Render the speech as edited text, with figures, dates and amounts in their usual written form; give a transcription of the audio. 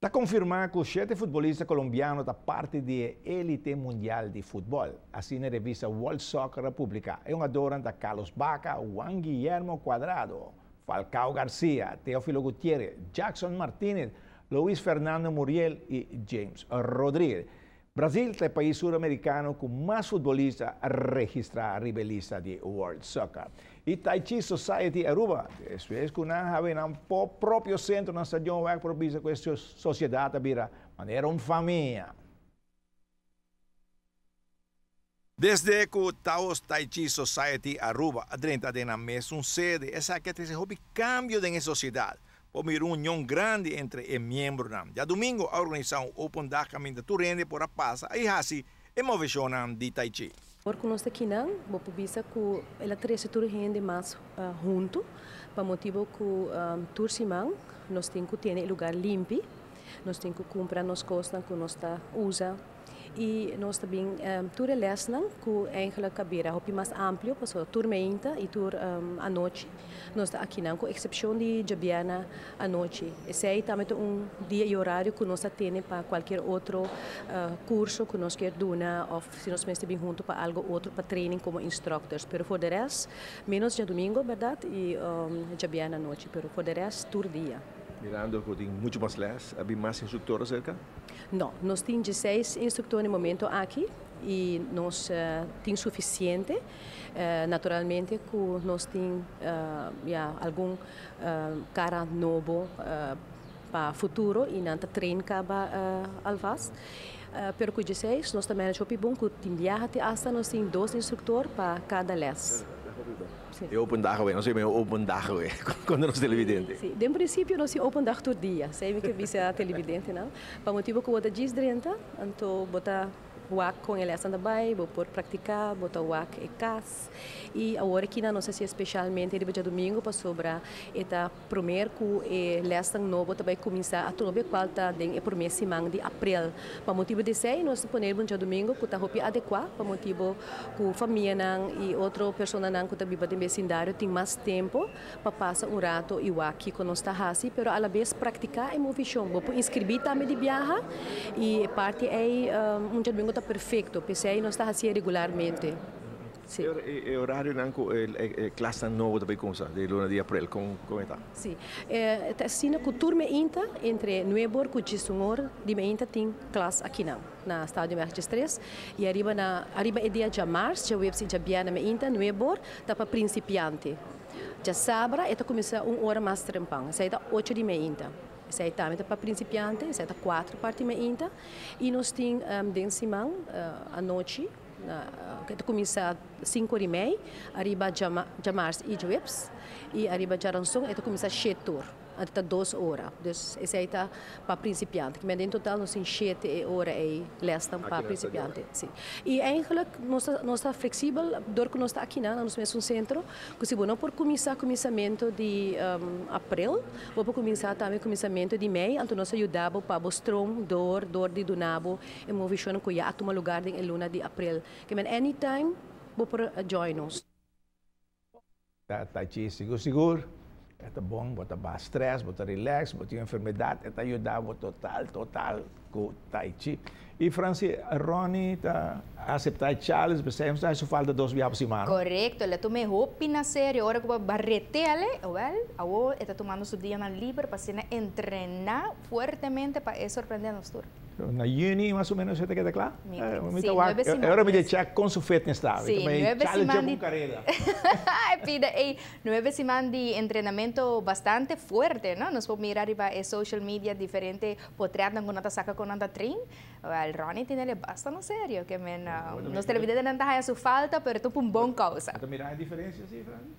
Ta konfirmá ku shete futbolista kolombiano ta parti di e élite mundial di futbòl. Asina e revista World Soccer a publiká. E hungadornan ta Carlos Bacca, Juan Guillermo Cuadrado, Falcao Garcia, Teófilo Gutiérrez, Jackson Martínez, Luis Fernando Muriel i James Rodríguez. Brasil ta e pais suramerikano ku mas futbolista registrá riba e lista di World Soccer. E Tai Chi Society Aruba, despues ku nan habi nan propio sentro na Stadionweg por bisa ku e sosiedat a bira manera un famia. Desde ku Taos Tai Chi Society Aruba a drenta den nan mesun sede, esaki a trese hopi kambio den e sosiedat. Por mira un union grandi entre e miembronan. Djadumingo a organisá un open dag kaminda tur hende por a pasa i hasi e moveshonnan di Tai Chi. Ora ku nos ta kinan, bo por bisa ku el a trese tur hende mas huntu, pa motibu ku tur siman nos tin ku tene e lugar limpi, nos tin ku kumpra nos kosnan ku nos ta usa. I nos ta bin tur e lèsnan ku eigenlijk a bira hopi mas amplio pasobra tur meinta i tur anochi nos ta akinan ku eksepshon di djabièrnè anochi. Esei tambe ta un dia i orario ku nos ta tene pa kualkier otro kurso ku nos kier duna òf si nos mester bin huntu pa algo otro pa training komo instructors. Pero for de rèst ménos djadumingo bèrdat i djabièrnè anochi pero for de rèst tur dia. Mirando ku tin muchu mas lès, a bin mas instruktor aserka? No, nos tin dieseis instruktor na e momento aki i nos tin sufisiente. Naturalmente ku nos tin ya algun kara nobo pa futuro i nan ta train kaba alvast. Pero ku dieseis nos ta manage hopi bon ku tin biaha te asta nos tin dos instruktor pa kada lès. E open dag awe, nos yama e open dag awe, konta nos televidente. Si, den prinsipio nos tin open dag tur dia, esei mi ke bisa televidentenan, pa motibu ku bo ta djis drenta, anto bo ta wak kon e lèsnan ta bai, bo por praktiká, bo ta wak e kas, i awor akinan nos hasié speshalmente riba djadumingu pasobra e ta Promer ku e lèsnan nobo ta bai kuminsá atrobe kual ta den e promé siman di aprel. Pa motibu di esei nos ta pone riba un djadumingu ku ta hopi adekuá pa motibu ku famianan i otro personanan ku ta biba den besindario tin mas tempu pa pasa un rato i wak kiko nos ta hasi pero alabes praktiká e movishon. Bo por inskribí tambe di biaha i e parti ei un djadumingu ta perfekto p'esei nos ta hasié regularmente. Si. E orarionan ku e klasnan nobo ta bay kumsa den luna di aprel, kon e ta? Si. E ta asina ku tur meinta entre nuebe or ku diesun or di meinta tin klas akinan na Stadion Mertjes Tres i ariba na ariba e dia djamars, djaweps i djabièrnè meinta nuebe or ta pa prinsipiante. Djasabra e ta kuminsá un ora mas trempan, esei ta ocho di meinta. Esei tambe ta pa prinsipiante, esei ta kuater parti meinta i nos tin den siman anochi. Ke ta kuminsá sinku ora i mei, ariba djamars i djueps, i ariba djaranson e ta kuminsá shete or, anto ta dos ora. Dus esei ta pa prinsipiante. Kimen den total nos tin shete e ora ei lèsnan pa prinsipiante. Si. I eigentlik nos ta nos ta fleksibel dor ku nos ta akinan na nos mesun sentro, ku si bo no por kuminsá kuminsamentu di aprel, bo por kuminsá tambe kuminsamentu di mei, anto nos ta yuda bo pa bo stroom dor dor di duna bo E movishonnan ku ya a tuma lugar den e luna di aprel. Ke men anytime bo por join nos. Ta tachi sigur sigur e ta bon, bo ta baha stress, bo ta relax, bo tin un enfermedad e ta yuda bo total total ku tai chi. I Franci, Ronnie ta asepta e challenge p'esei nos ta haci su falta dos bia pa simana. Korekto, el a tuma e hopi na serio ora ku bo a rete'le, wel, awor e ta tumando su dianan liber pa asina entrena fuertemente pa e sorprende nos tur. Na juni mas o menos e ta keda kla? Mi ta wak, e ora mi ta check kon su fitness ta. Sí, nuebe siman di E pida ei, nuebe siman di entrenamento bastante fuerte, no? Nos por mira riba e social media diferente potretnan ku nan ta saka kon nan ta train. Wèl, Ronnie tin el basta na serio, ke men nos televidentenan ta haña su falta, pero ta pa un bon kousa. Bo ta mira e diferensia si, Franny?